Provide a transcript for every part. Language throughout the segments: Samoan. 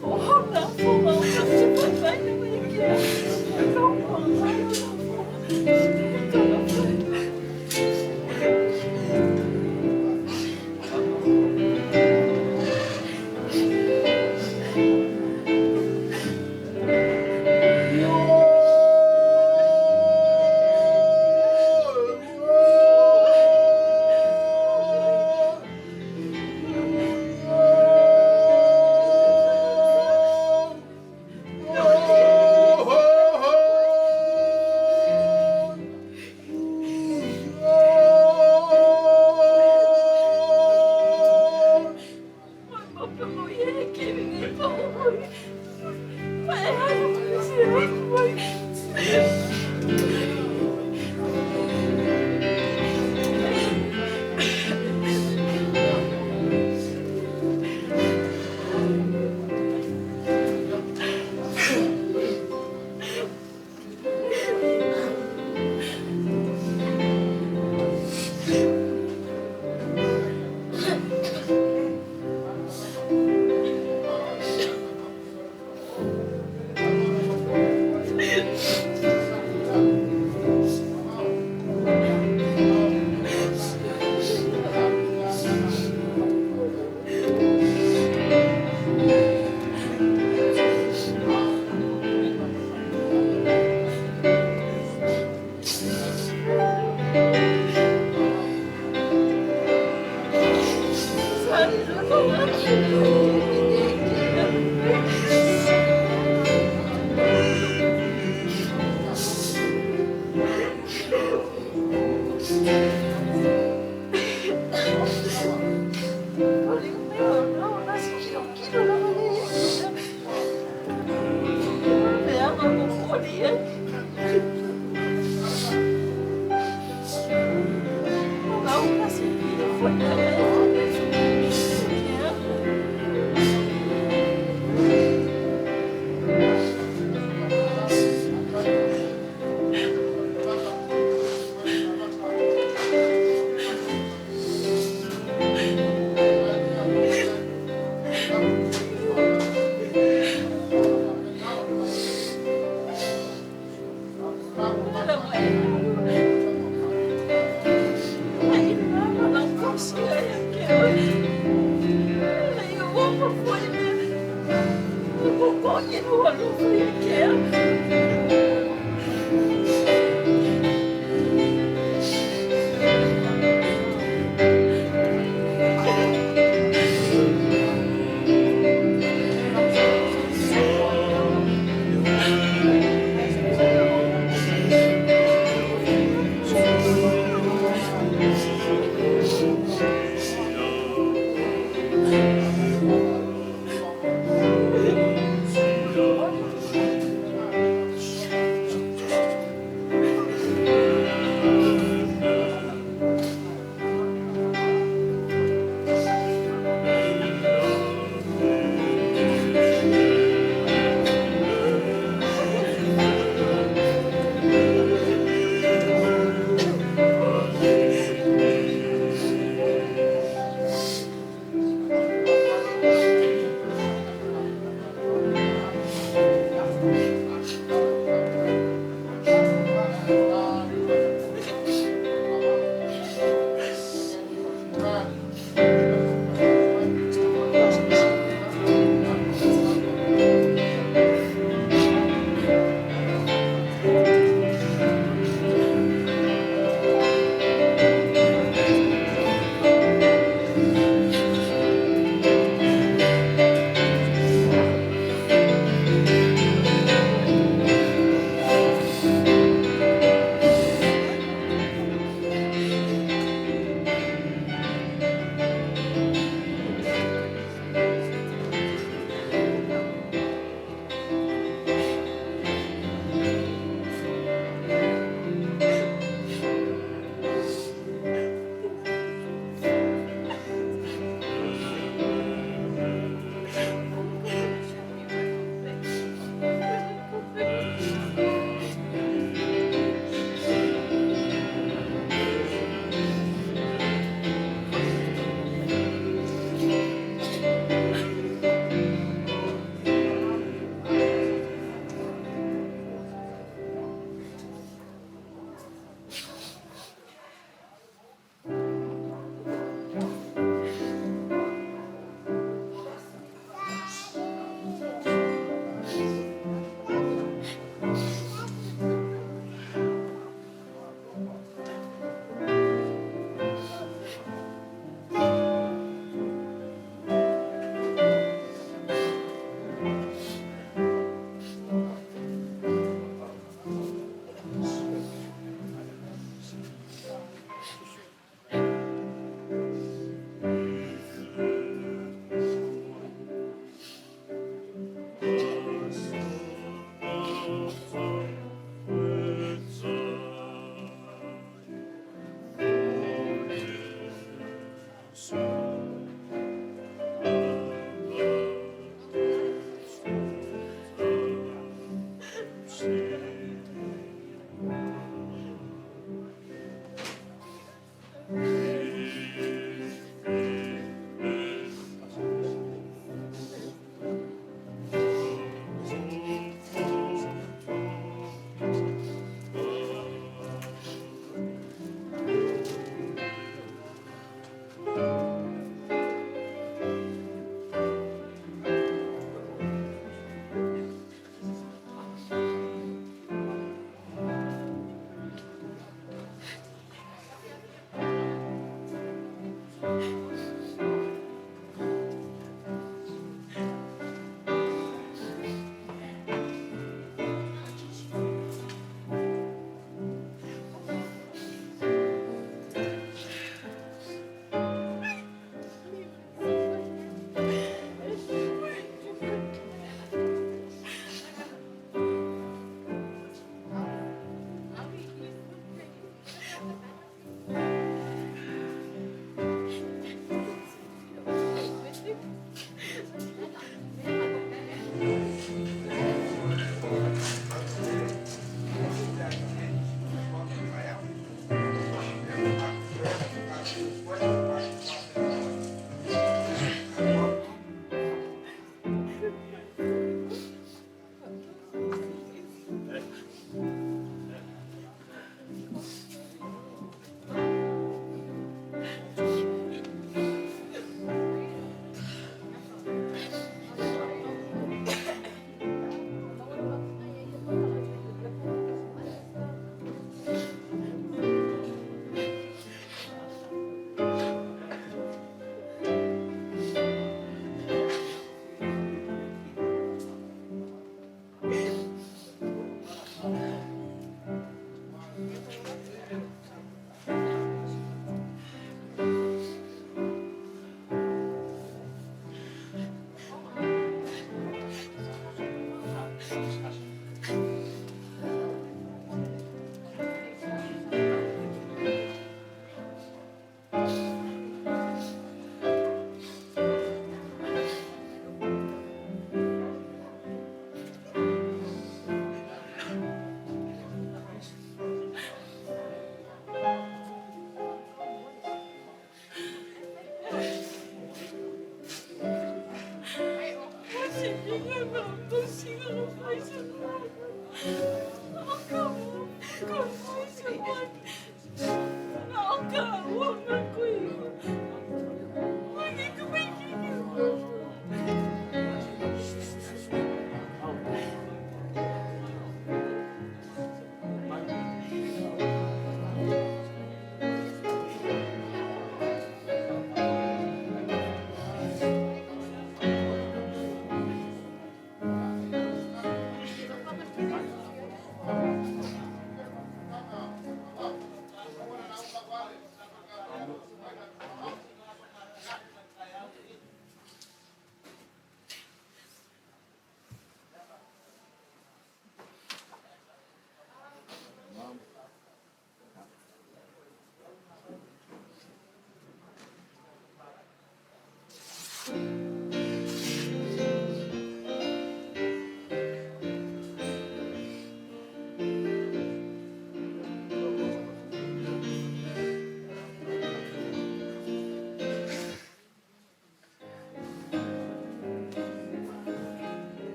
我好难过，我就是不烦你们。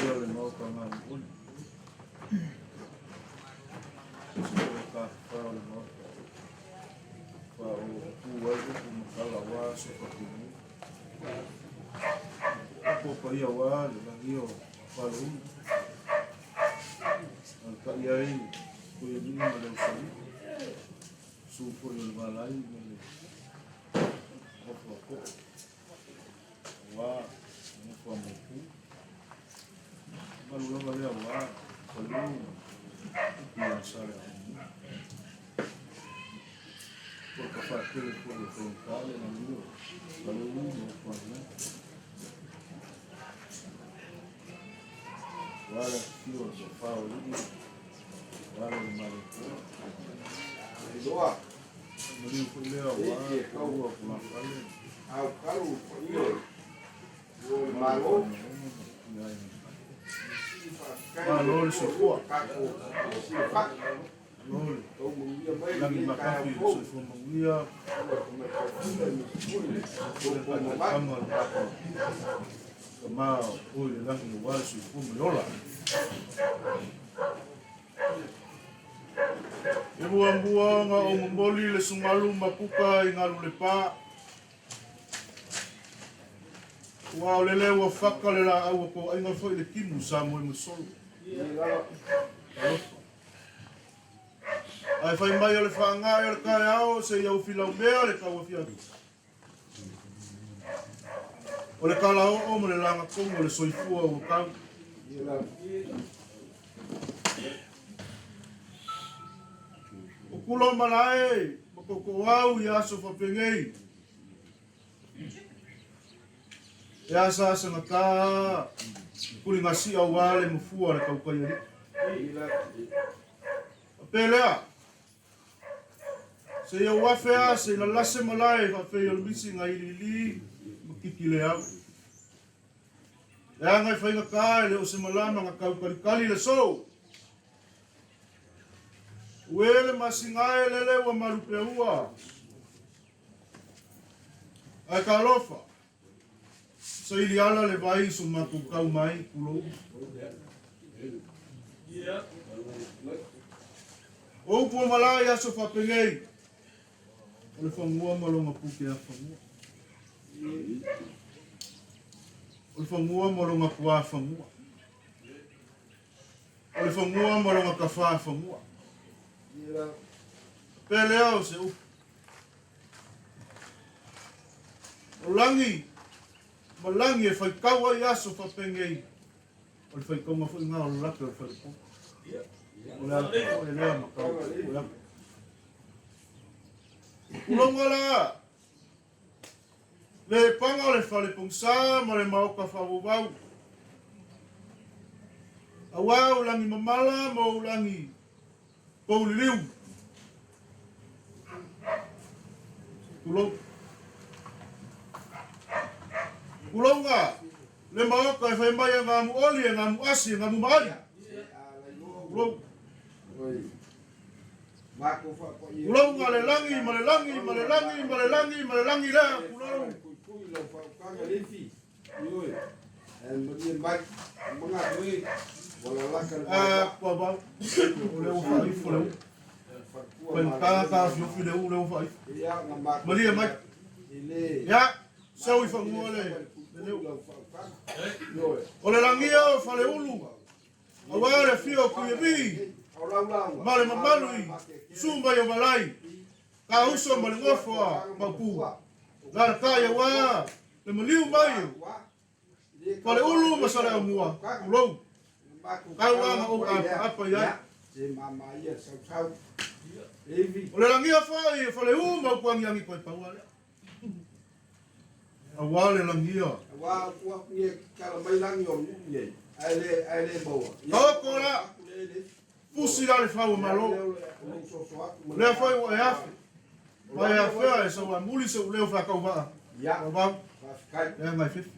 Ia o le Maota galulue. Aemaise foi o tafafao o le Maota faaolotu ai upu ma tala aua se faatinoina. Upu o paia aua le lagi o Faleula, alata'i ai Tuialii ma le Usoalii, susu foi o le Valai ma le Nofo a Too, aua le nofo a Maopu. Malu lava lea aua Faleu ma upu ia Saleaaumua. Po o ka faatele foi o faigata le lagi o Faleu ma Ofoalelagi. Aua le afifio o le toafa o alii, aua le Malietoa. Maliu foi lea aua toalua o tulafale. Malo le soifua. Malo le lagi makafi i le soifua manuia. Le taitaiga o le tatou Tama o i le lagi aua le soifua ma le ola. E muamua ona ou momoli le sugalu mapuka i galu le pa. Ua o lele ua faka le laau a kou aiga foi le timu sa moe masolo. Alofa. Ae fai mai o le faagae o le taeao se i au filaumea le tauafiafi. O le kalaoo ma le lagatonu o le soifua ua tau. O kula o malae ma tootooau i aso faapenei. E asaasagata tuligasia aua le mafua o le tautai alii. Faapea lea, seia ou afe a se i lalase malae faapei o le misi na iliili ma kiki le au. Leaga e faigata e le o se malama na tau kalikali le sou. Ue le masina e lele ua malupeua. Ae talofa, saili ala le vai i so matou tau mai, tulou. O upu o malae i aso faapenei, o le fanua ma lona puke afanua. O le fanua ma lona puafanua. O le fanua ma lona tafā fanua. Pe lea o se upu. O lagi ma lagi e faitau ai aso faapenei, o le faitauga foi lena o le lape o le falepo. O le ala foi lea ma tau o atu. Uloga la, le paga o le fale pogisa ma le maoka faavauvau. Auā ou lagi mamala ma ou lagi pouliliu. Tulou. Tulouga le maoka e fai mai e ngamu oli, e ngamu asi, e ngamu maali. Tulou. Tulou le lagi ma le lagi ma le lagi ma le lagi ma le lagi lea. Tulou. Kua vau. O lea ua faaifo le u. Faigata ta afiofi le u lea ua faaifo. Malie mai. Ia, seu i fanua le leu. O le lagia o Faleulu, auā le afio o Kuiavi ma le mamalu i su mai o Valai, ka uso ma le gofo a Maopu. Lalatai auā le maliu mai o Faleulu ma Saleaumua, tulou, tau la na ou apaapa i ai. O le lagia foi e Faleu ma upu agiagi koe pau a lea. Auā le lagia. Taoko la, fusi la le fau o Malo. Lea foi ua e afe, ma e afea e sau amuli se uleo whakauvaa. Ua vau, lea ngai fefu.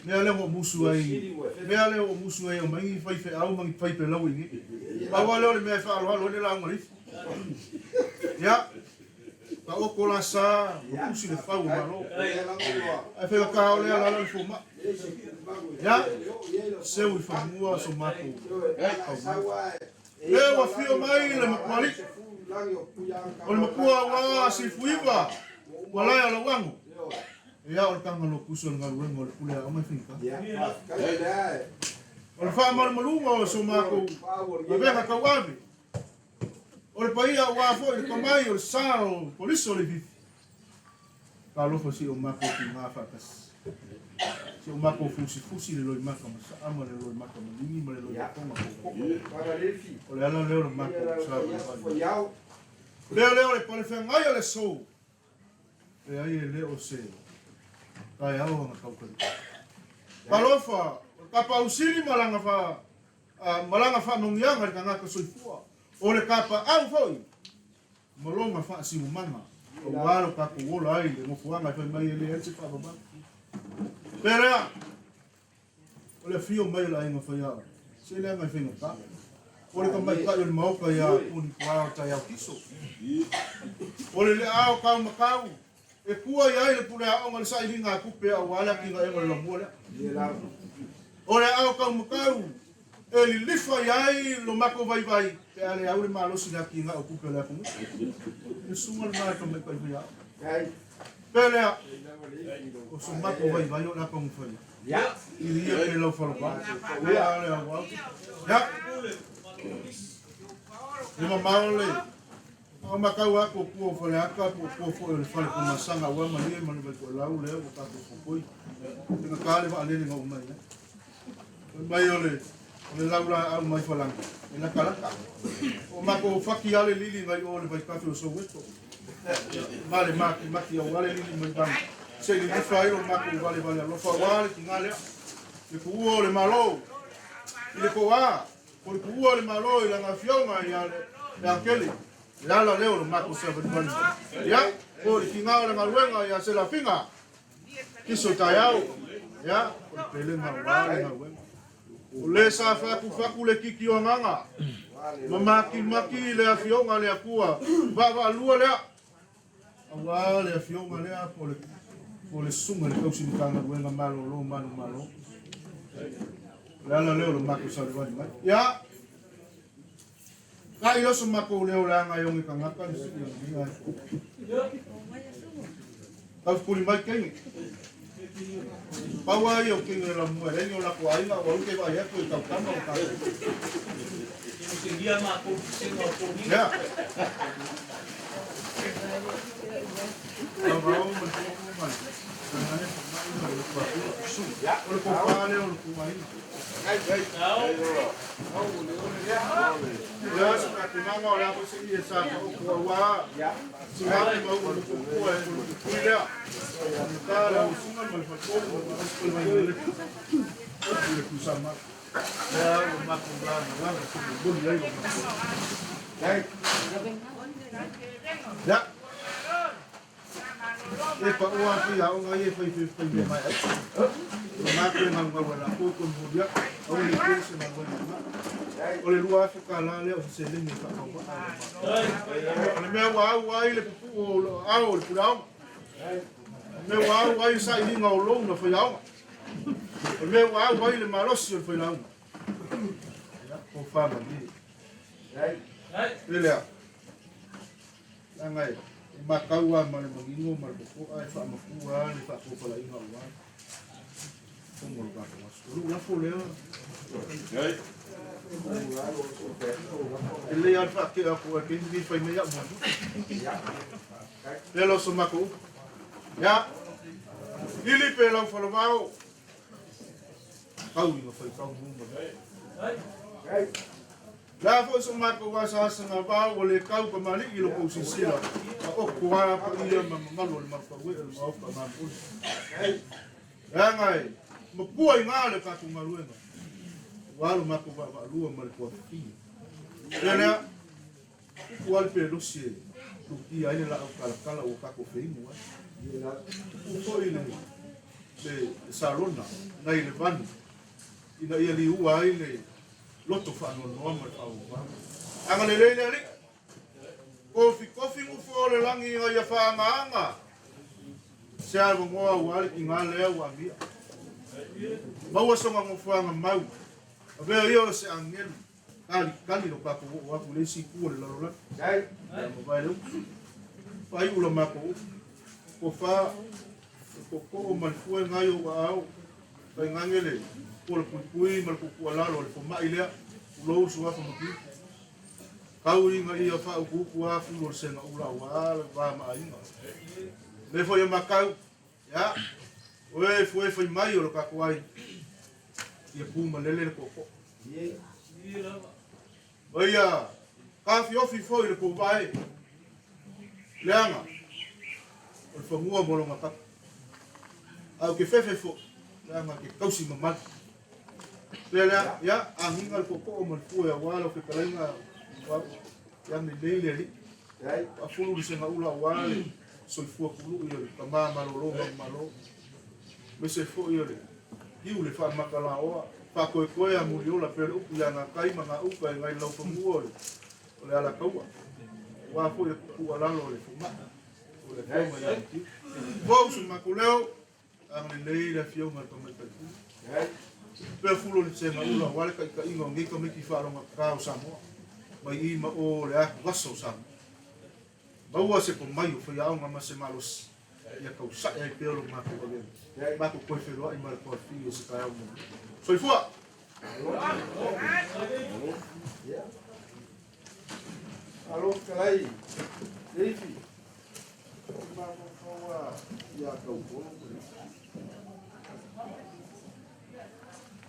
Mea lea ua musu ai, mea lea ua musu ai o mai ni faifeau ma ni faipelau i nei. Pau lava lea o le mea e faaaloalo ai le lauga le ifi. Ia, taoto la sa, ma pusi le fau o Malo. Ae faigata o lea lala le fomai. Ia, seu i fanua so matou tau mai. Lea ua afio mai le Makualii, o le makua auā Sifuiva, ua lae a Lauago. Ia, o le taga lotusi o le galuega o le pule aoga e faigata. O le faamalumaluga o so matou avega tauave, o le paia auā foi le tomai o le sa o Kolisi o Leififi. Talofa si o matou tiga faatasi. Si o matou fusifusi le loimata ma saa ma le loimata maligi ma le loimatoga poupou. O le ala lea o le matou sa valivali. Lea lea o le palefeagai o le aso. Leai e le o se taeao ana taukali. Talofa, o le tapausili ma lana fa, ma lana faamanuiaga i le tagata soifua. O le tapaau foi ma lona faasiumaga, aua lo tatou ola ai i le nofoaga e fai mai e leai se faavavau. Pea lea, o le afio mai o le aiga faiaoga, se leaga e faigata. O le tamaitai o le maota ia Punipuao Taiao Kiso. O le leao tau matau, e tua i ai le pule aoga le sailiga a tupe aua le atinaega o le laumua lea. O le aao tau matau, e lilifa i ai lo matou vaivai pe a le au le malosi i le atinae o tupe o le atunuu. Le susuga lena e tamaitai faiaoga. Pe lea, o so matou vaivai o le a taumafai ai. I ia pe lau falovaga. Ia le auau. Ia. Le mamao le a matau atu o pua o Faleata po o pua foi o le fale pomasaga aua malie ma le Vaitoelau lea ua tatou popoi. Faigata le vaalele na oo mai ai. Fai mai o le o le laulaau mai Falani e latalata. O matou fati lava le lili nai o le vaitafe o Soweto. Ma le matimati aua le lili mai vana. Se i lilifa ai lo matou valevale alofa aua le tiga lea. Le tuua o le Malo i le toa, po le tuua o le Malo i lana afioga ia Leakele. Le ala lea o lo matou savalivali. Ia, po le tiga o le galuega ia Selafiga. Kiso taeao, ia, o le pelega aua le galuega. O le sa fatufatu le kiki o agaga, ma makimaki le afioga a le Atua, vaavaalua lea, aua le afioga lea po le, po le susuga i le tausi Matagaluega malolo manumalo. O le ala lea o le matou salivali mai. Ia, Kai lea o so matou leo leaga e oge tagata le sii o lenei aiga. Taufetuli mai Kenge. Pau lava ia o kini o le lamua e leai ni o latou aiga ua alu ke vaai atu i tautama o tatou. Ia. Tauao ma le popo ma le tagane fomai ma le tuatua. O le tofa lea o le tou aiga. O le a se tapenaga o le a foi se ie sa taoto aua Sina ma ua tupua e o le pupui lea. Ta le ausuga ma le faletolu ma le malosi ma le vainalelepa. Upu i le Tuisamau. Lea ua matou lagalaga se momoli ai lo matou. Ia. E paoa a faiaoga ia e fai fai mea mai ai. O matou e gaugau ai latou e toe momoli atu. Aua ne i tele se galuega i ina. O le $2,000 lea o se seleni e faatauvaa ai le matou. O le mea ua au ai le pupuu o aao o le puleaoga. O le mea ua au ai le sailiga o lou na faiaoga. O le mea ua au ai le malosi o le failauga. Ia, tofa malie. E lea. Leaga e matau lava ma le manino ma le popo'a e faamatua lava le faatofalaiga aua le fono o le tatou aso. O lou lafo lea. E lelei lava le faatea atu oe taimi nei fai mai au muamua. Lea la o so matou upu. Ia, lili pe lau falavao. Tau ina faitau mu ma le. Le a foi so matou asaasaga vao ua le tau kamali'i i lo tou silasila, a oto a paia ma mamalu o le Mautauee o le Maota Mamoe. Leaga e matua i gā le tatou galuega, ua lo matou vaavaalua ma le tuafafine. Lea lea, tupu a le pelosi e lutia ai le laau talatala ua tatou feinu ai. Tupu foi le, le, le salona nai le vanu ina ia liua ai le loto faanoanoa ma le faaovaovaga. Agalelei le Alii, kofikofi nofo o le lagi ina ia faaagaaga se avanoa aua le tiga lea ua amia. Maua sona nofoaga mau, avea ia o se agelu talitali lo tatou oo atu i le isi itu o le lalolagi. Ia mavae le upu. Faaiu la matou upu. Tofa, le tootoo ma le fue nai ou aao, tainane le pualapuipui ma le puapualalo a le fomai lea, tulou le suafa Matiu. Tau ina ia faautuutu a fulu o le segaula aua le va ma aiga. Le foi a Makau, ia, oe fue fai mai o le tatou aiga, ia pu malele le tootoo. Ma ia taofiofi foi le tou vae, leaga o le fanua mo lona kata. Ae ou te fefe foi, leaga e te tausi mamalu. Lea lea, ia, agiga le tootoo ma le fue aua lau fetalaiga, ia lelei le alii. Faafulu le segaula aua le soifua pului o le tama malolo manumalo. Aemaise foi o le iu le faamakalaoa, faatoetoe a muliola pei o le upu ia gatai ma gauta e nai laufanua o le Alataua, aua foi le tuualalo o le fomai o le afioga ia Matiu. Fou so matou leo, agalelei le afioga i le Tamaitai Pule. Pea fulo le segaula aua le taitaiga o nei tamaiti faalogata o Samoa, mai i ma o o le atuvasa o Samoa. Maua se tomai o faiaoga ma se malosi ia tausae ai pea lo matou avega. Matou toe feiloai ma le toafili o se taeao manuia. Soifua! Malo fetalai Davey. Mafaufau a ia Taupolo ma le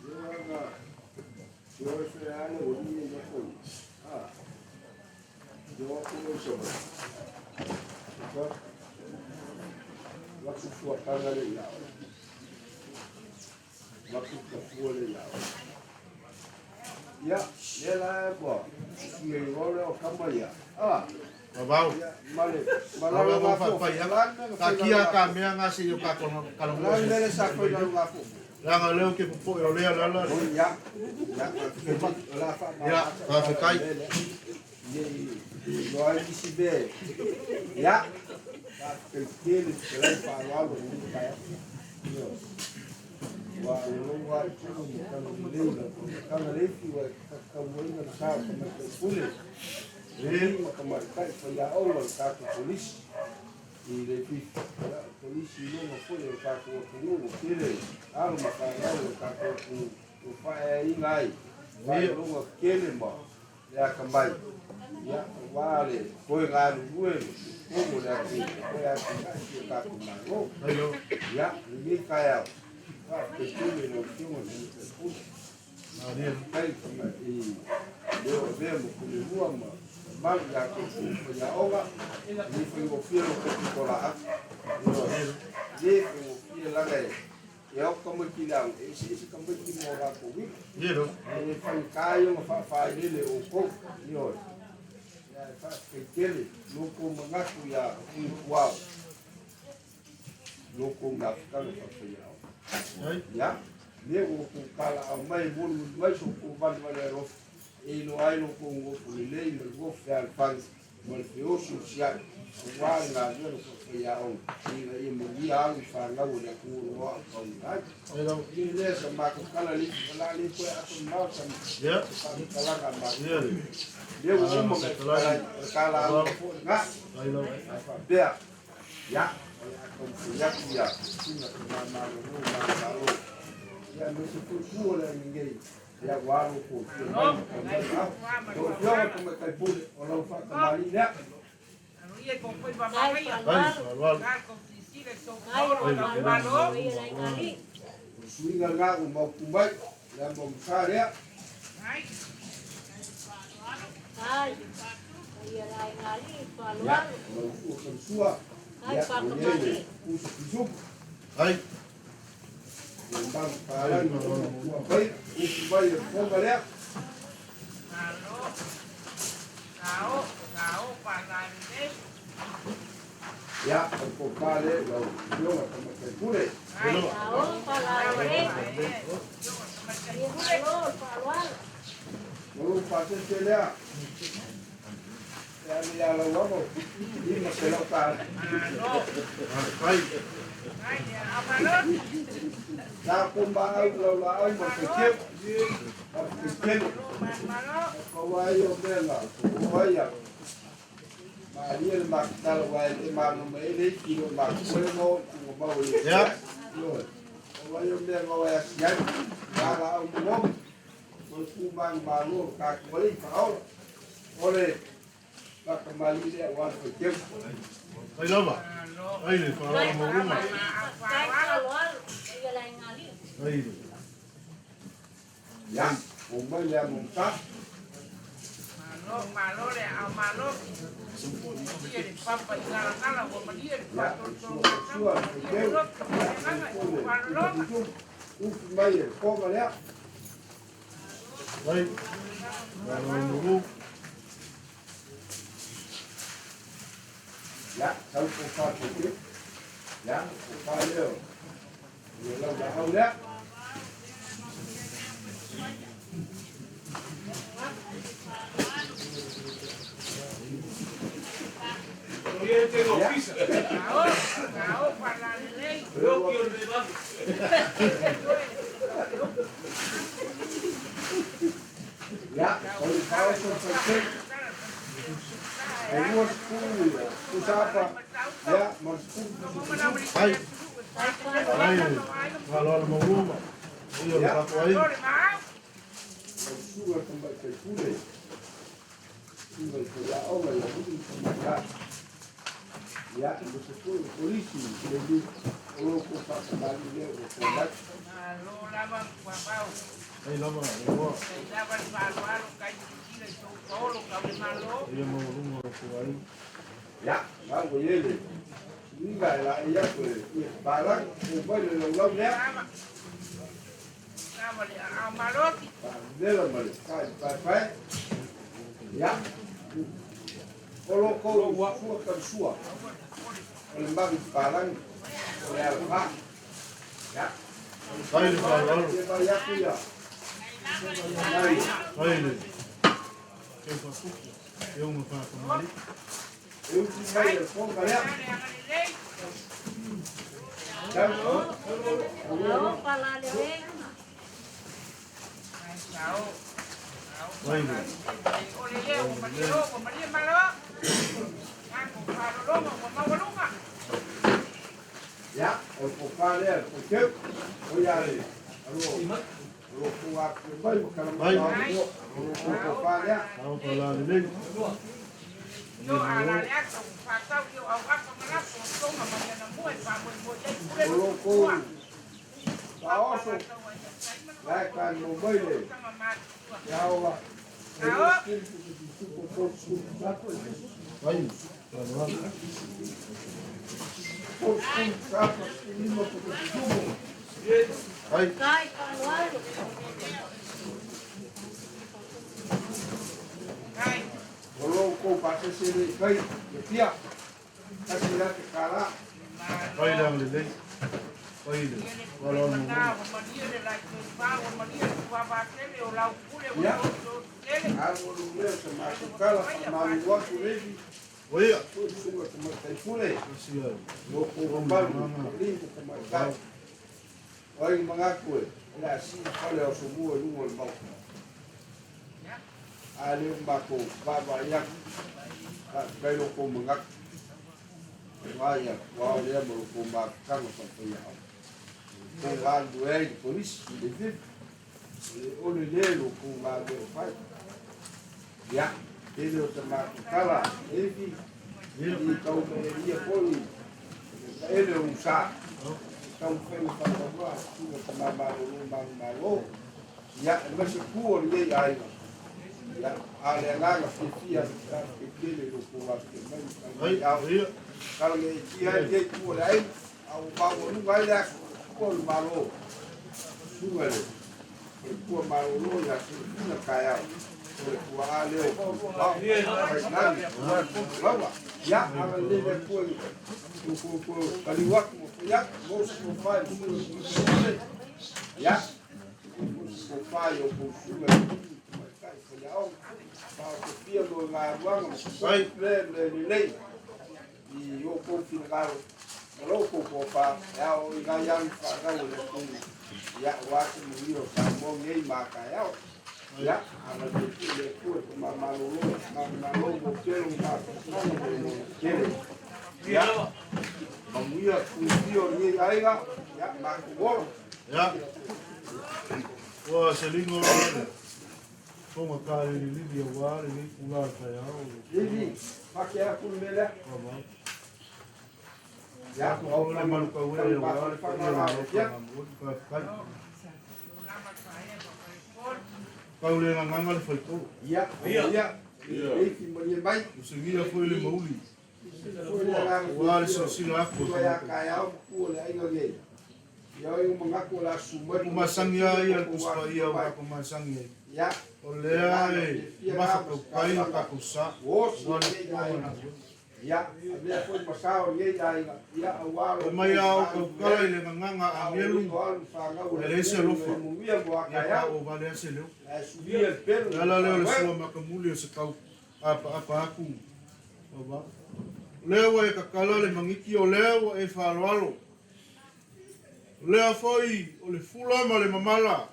Ia na Joe Feale o ni e nofo i. Ah. Yo aku no so. Ka laku fuataga le ia. Laku tafua le ia. Ia, le la e kua. Ia i ole o kama ia. Ah. Vavau. Male, malalo nga fo. Takia ka mea nga se i o ka kalongo. La mele sa ko ila nga fo. Leaga leo ke popoe o lea lala. Ya. Ya, la fa. Ya, faafetai. Iloa ai nisi mea e. Ia, faafetai tele fetalai faaaloalo i lenei taeao. Ioe. Ua alologo lava i tino ma tagalelei lau Afioga. Tagaleifi ua e tatauaina le sa o tamaitai pule, alii ma tamaitai faiaoga o le tatou Kolisi. I Leififi. Ia, o Kolisi i luga foi o le tatou atunuu, ua tele alo ma fanau o le tatou atunuu ua faaeaina ai faailoga tele ma le atamai, ia, aua le toe galulue i totonu o le atunuu e toe atinae si o tatou Malo. Ia, lenei taeao, faafetai tele i lau Afioga i le Tamaitai Pule. Faafetai i le o avea ma Pulelua ma mamalu ia te outou faiaoga, e le faigofie lo outou pitolaau. Ioe, e le faigofie leaga e ao tamaiti i le aoga, e eseese tamaiti ma o latou uiga. E faigata ia ona faafaailele e outou. Ioe, ae faafetai tele lo outou manatu ia Utupuao, lo outou mafutaga faafaiaoga. Ia, lea ua outou talaaao mai e molimoli mai so outou valevale alofa, e iloa ai lo outou nofo lelei ma le nofo fealofani ma le feosiosiai aua le galuega faafaiaoga ina ia manuia alo ma fanau a le atunuu o lo o aoaoina ai. Ia lea sa matou tala le isi o le a le toe ato mamao sa faamatalaga a matou. Lea ua uma ona e fetalai, o le talaaga foi lena. Ae faapea, Ia, o le a taumafai atu ia sina faigamalo manumalo, ia aemaise foi tua o le aiga nei, ia ua alo tou afio mai ma tau mai au. Lau Afioga Tamaitai Pule, o lau faatamalii lea. O le suiga lena ua maopu mai, le amo-amasa lea. Ia, o lau upu o Tamasua, ia, ua i ai le uso pisupu. Le malu palagi o le matua pai, upu mai le fofoga lea. Ia, o le tofa lea i lau Afioga Tamaitai Pule. O lou pasese lea, e ave ia Lauano, $500. Sa ko maau lau laau ma le faiteu, faafetai tele. Pau lava ia o mea na o ai ia. Malie le makatala aua e le malamalama ai le isi i lo matou e no i tugamau e le Ioe. Pau lava ia o mea na o e asi ai. Ma laau momomo. O le tu manumanu o le tatou alii faaola. O le faatamalii lea aua le faiteu. Ai lava. Ai le faaola maualuga. Ai le. Ia, oo mai le amo mata. Ia, sua sua le faiteu. Ia, le pule, upu mai e koga lea. Ai. Faaola maualuga. Ia, sau ko fa faiteu. Ia, ko fa lea. Ia lau laau lea. Ia, o le faaoso o le faiteu. E 20 ia pusapa, ia, ma le 10 pusa pisupu. Ai. Ai le faaaloalo maualuga. Ai o le Ia, tatou aiga. lau susuga i le tamaitai pule, susuga i le faiaoga ia alii ma tamaitai. Ia, aemaise foi o Kolisi i le o lo outou faatamalii lea ua outou mai. Ai lava le igoa. Ai le maualuga o le tou aiga. Ia, na ua i ai le suiga e laei atu e ia papalagi, fou mai le laulau lea. Faavela ma le tai paepae. Ia, o lo outou sua talisua, o le mavi papalagi, o le alafa. Ia, Ai le faaaloalo. e vai atu ia, mai. Ai le teu faatupu. Teu ma faatamalii. E utu mai le fofoga lea. Sau, Ai le. Ia, o le tofa lea, le faiteu, o ia le, alo, o lo kou afifio mai ma tala mai o lo kou tofa lea. O lo kou faaoso, la e talimau mai le, le aoga, e 20, 30, O lo outou pasese le i fai i Apia, $100. Fai le agalelei, fai le faaaloalo mamao. Ia, alu lea o se matou tala faamalulu atu Levi, Oia. Foi le susuga tamaitai pule, Tasi ai. lo outou mamalu, alii ma tamaitai. O ai manatu e o le a sii fale o Asomua i luga o le maota. A lea ua matou vaavaai atu, faafetai lo outou manatu. Aua ia aua lea ma lo outou mafutaga faafaiaoga. Tou galulue ai i le Kolisi i le vivi. O le ole lea i lo outou galuega fai. Ia, tele o se matou tala, Levi, i tau mai ia foi le taele o Usa. Taumafaiga faatauvaa, susuga tama malolo manumalo. Ia, aemaise pu o lenei aiga. Ia, a o le agaga fiafia, faafetai tele i lo outou afifio mai ma tala mai ao. Tala meaitia ai lenei itu o le aiga, a ua maualuga ai le aso o le pua o le Malo. Susuga i le faletua malolo ia Selefina Taeao, o le tuaa lea o Puipao, Failagi, Laua. Ia, agalelei le Atua i lo outou taliu atu ma fai atu, maua se tofa i le susuga i le Pule. Ia, tofa i outou susuga i alii ma tamaitai faiaoga, faaopopia mo galuega ma le lelei i outou finagalo ma lo outou tofa e ao i nai anu fanau o le atunuu, ia, aua se manuia o Samoa nei ma a taeao. Ia, agalelei foi le Atua i tama malolo, manumalo mo tele o mafaufauga mo le tele. Ia, manuia tuifia o lenei aiga, ia, matou ola. Ia, ua se ligo le fofoga tālililili aua lenei itula o le taeao. Lili, fake atu le mea lea. Ia, Tatou le malu tauele aua le paia o le Maota Gamua, faafetai. Tau le gagaga le faitolo. Ia, ia, leifi malie mai. Ua sigia foi le mauli aua le silasila atu a tagata. Upu masani lava ia le Tusi Paia ua tatou masani ai. O lea e mafatautai lo tatou sa aua le Atua ma Lana Fai mai a o tautala i le gagaga a agelu, e leai se alofa, ia paovale lava se leo. O le ala lea o le sua matamuli o se tau apaapa atu vavao. O lea ua e tatala le magiti, o lea ua e faaaloalo. O lea foi o le fula ma le mamala,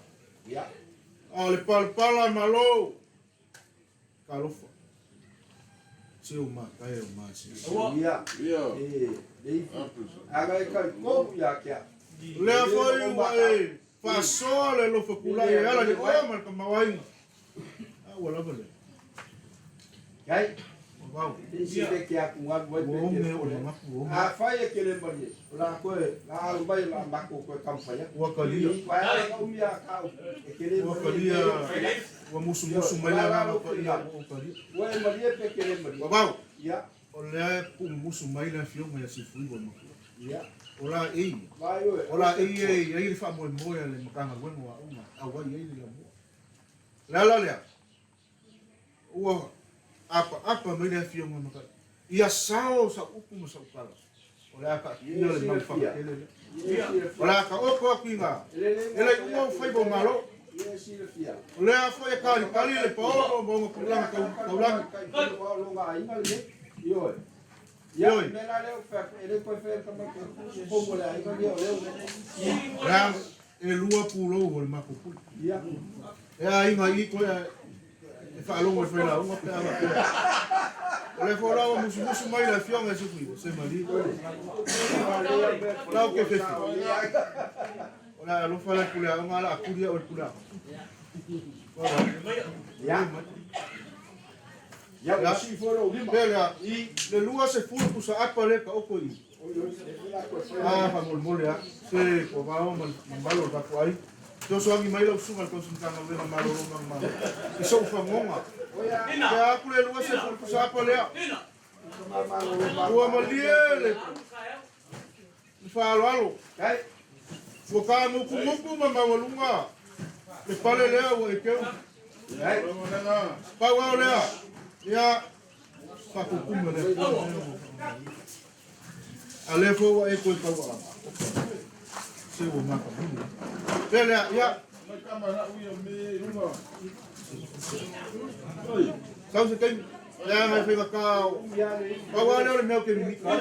a o le palapala malo. Talofa. Se o matae o masese. Ia, e leifi. Aga e talitonu ia te au. O lea foi ua e faasoa le alofa tulai e ala i le oe ma le tamaoaiga. A ua lava lea. Kai, Vau. e se le ke aku ngalu ai Ua pe ome ke o le manatu ua ome. Afai e ke le malie, o la koe, la alu mai la mako koe taumafai atu. Ua talia. Uae ala na umi a kau, e ke le Ua malie talia. pe Ua musumusu mai le agaga paia ua ou talia. Ua e malie pe ke le malie. Ua vau. Ia. O lea e puumusu mai le afioga ia Sifuiva Matua. Ia. O la e ia. Vai oe. O la e ia e i ai le faamoemoe a le Matagaluega o Aoga e auai ai le lamua. O le ala lea, ua apaapa mai le afioga Matai, ia sao sau upu ma sau tala, o le a taatia le mau fagatele lea. O le a taoto atu i ina, e le i uma ou faiva o Malo. O lea foi e talitali le paolo ma ona tulaga taulagi. Ioe. Leaga e lua pulou o le matou pule. E aiga i koe e faalogo i le failauga pe a faapea. O lea foi la ua musumusu mai le Afioga i se se malie. O la ou te fefe. O le a alofa la i le pule aoga, a o le a tuli au e le pule aoga. Ia. Ia, ua sii foi lou lima. Pe lea, i le 20 pusa apa lea taoto i. A faamolemole lava, se ua vao ma le mamalu o le tatou aiga. Fesoasoani mai lau susuga i le tausi Matagaluega Malolo Manumalo i sou fagoga. Pe a atu le 20 pusa apa lea. Ua malie le faaaloalo. Ua taagutumutu ma maualuga le pale lea ua e teu. Pau lava o lea, ia faapupuga le Atua. A lea foi ua e toe tauaa. Se ua matamuli. Lea lea, ia. Sau se taimi. Leaga e faigata o. Pau lava lea o le mea ou te mimita ai.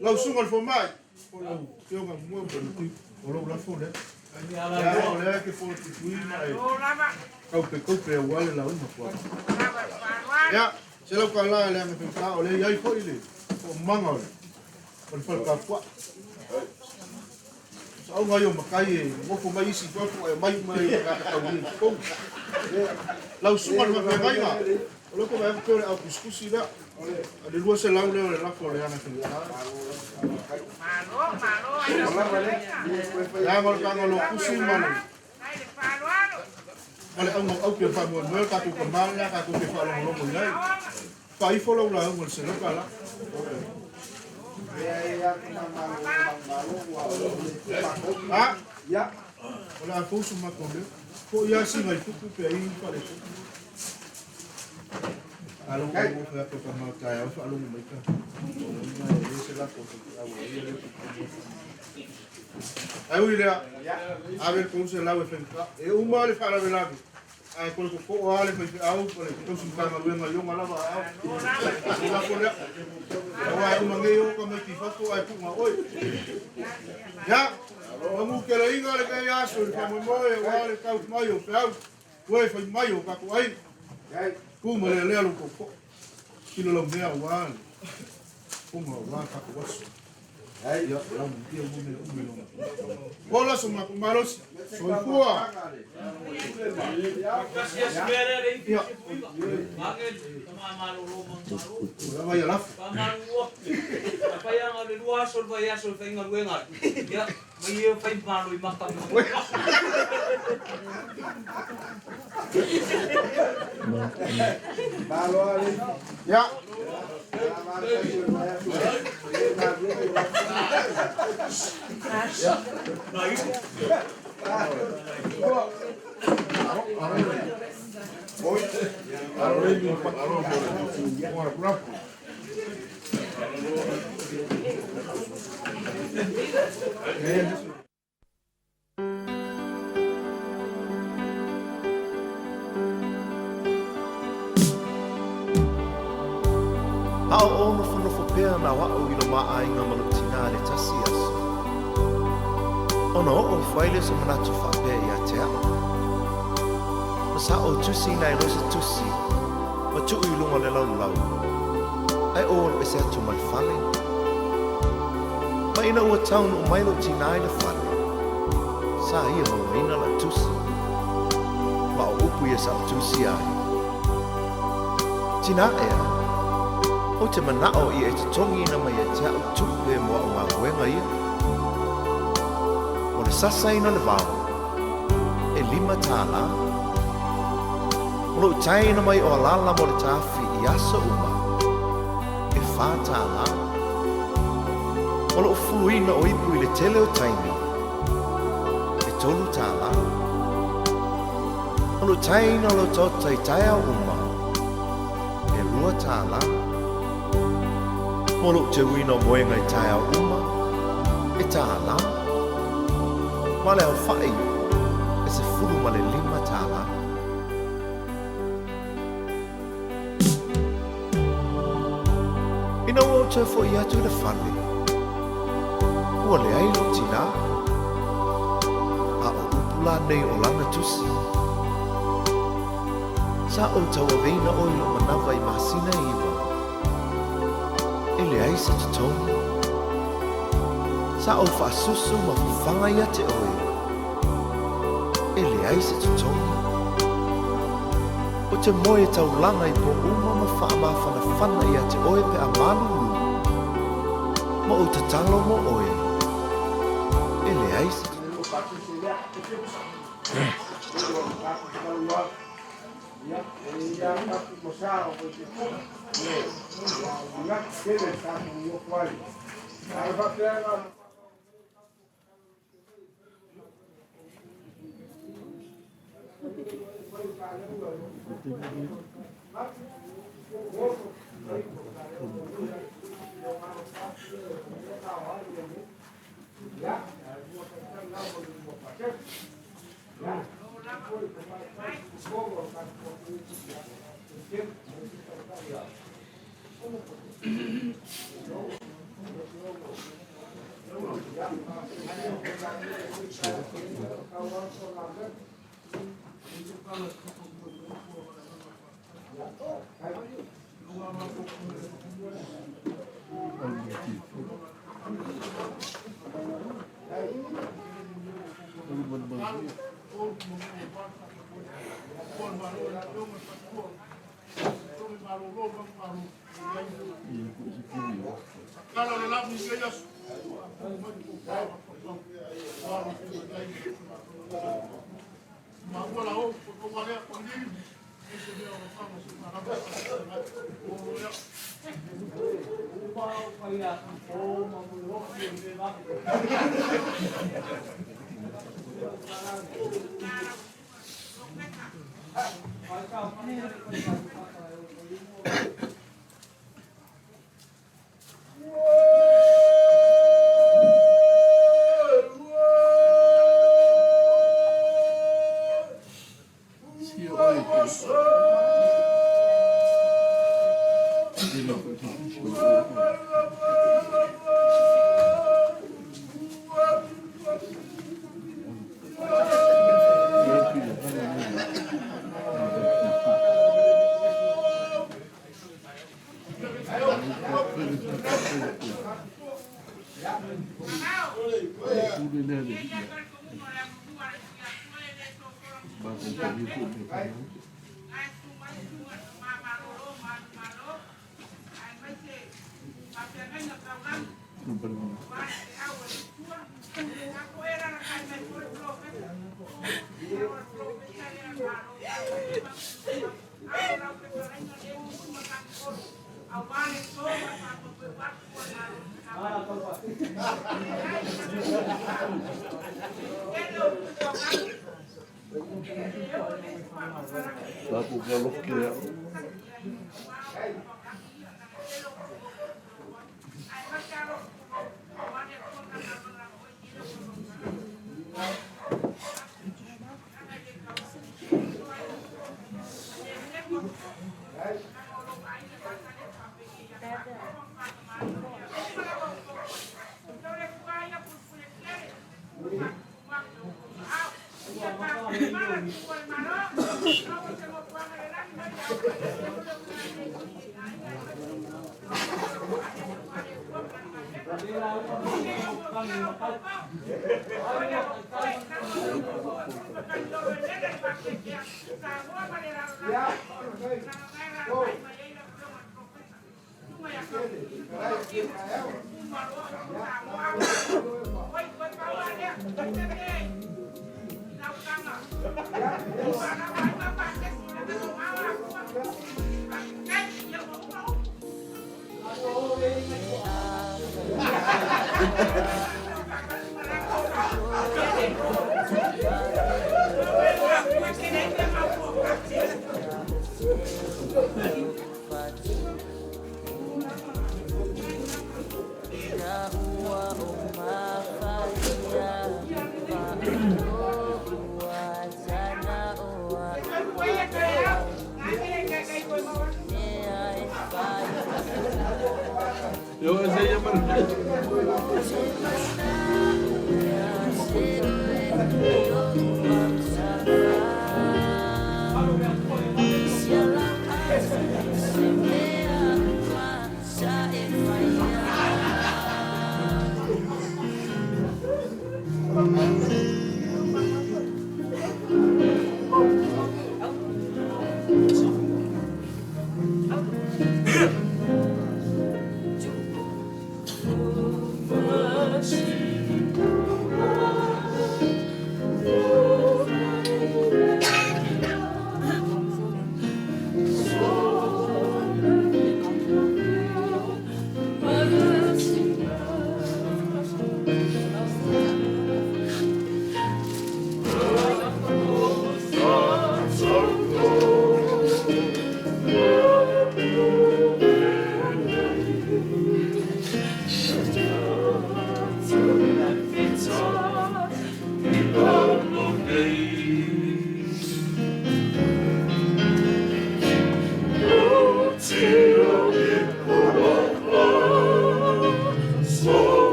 Lau susuga i le fomai, po o lau afioga mua ma le o lou lafo lea. Leaga o lea e te polopuipui ma e kaupekaupe aua le lauga tua. Ia, $100 leaga e faigata o lea e i ai foi le toomaga o le fale tapuai. Saoga ia o matai e nofo mai isi i fafo ae omai uma e o tagata taulia i totonu. Lau susuga i le faafeagaiga, o lea ou te vaai atu pei o le au tusitusi lea. O le 200 lea o le lafo o le aga faigata. Leaga o le taga lotusi ma le ma le auga o aupe o le faamoemoe o le tatou tama lena tatou te faalogologo i ai. Faaifo lau lauga i le $100. A, o le a fou so matou leo. Foi lava sina i tupu pe ai faaletonu. Alo ua ou fai atu tama o taeao e faalogo mai ta. E le se lako o faifeau a ia lea Ae ui lea, ave le $300 e faigata. E uma le faalavelave, ae toe totoo lava le faifeau ma le tausi Matagaluega i ona lava aao. O lako lea. Aua e uma nei o tamaiti i fafo ae tuu na oe. Ia, manuteleina lenei aso i le faamoemoe aua le tau mai o feau. Ua e fai mai o tatou aiga. Tu ma lealea lou tootoo. Kilo lau mea aua le fofoga aua tatou aso. Ia, lau manuia uma mea uma i lona. Ola so matou malosi. Soifua. Ia. Ua lava ia lafo. Mai ia fai malo i maka mo. Malo ale. Ia. A o ou nofonofo pea na o aʻu i lo ma aiga ma lou tinā i le tasi aso, ona oo ifo ai lea o se manatu faapea ia te aʻu, Ma sa ou tusiina ai loa se tusi ma tuu i luga o le laulau, ae ou alu ese atu ma le fale. Ma ina ua taunuu mai lou tinā i le fale, sa ia mauaina lau tusi. Ma o upu ia sa ou tusia ai, Tinā ea, ou te manaʻo ia e totogiina mai ia te aʻu tupe mo aʻu galuega ia. O le sasaina o le vao, e $5. O lou taina mai o alala mo le tafi i aso uma, e $4. O lou fuluina o ipu i le tele o taimi, e $3. O lou taina o lau taota i taeao uma, e $2. Mo lou teuina o moega i taeao uma, e $1. Ma le aofaʻi e $15. Ina ua ou toe foʻi atu i le fale, ua leai lou tinā. A o upu la nei o lana tusi. Sa ou tauaveina oe i lou manava i masina e 9, e leai se totogi. Sa ou faasusu ma fafaga ia te oe, e leai se totogi. Ou te moe taulaga i po uma ma faamafanafana ia te oe pe a malulu, ma ou tatalo mo oe, e leai se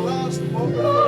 Last moment.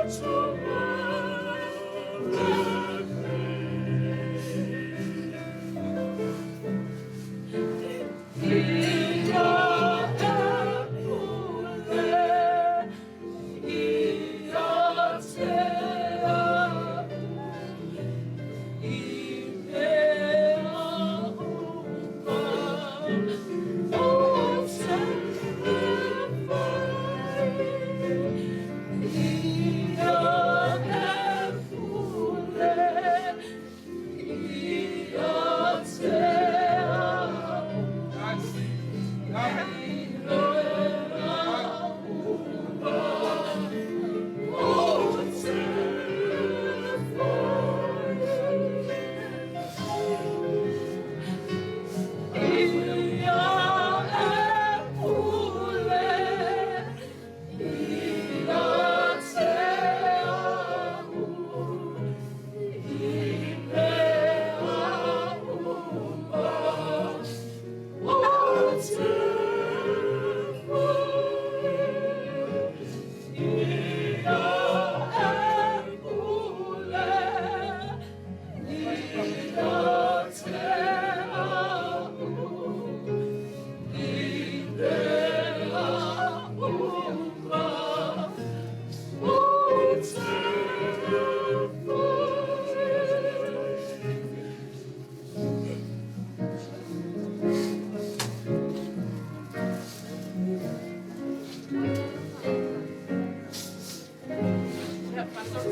To That's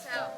how.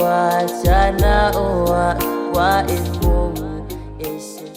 Ua jana oa wa e mo e se.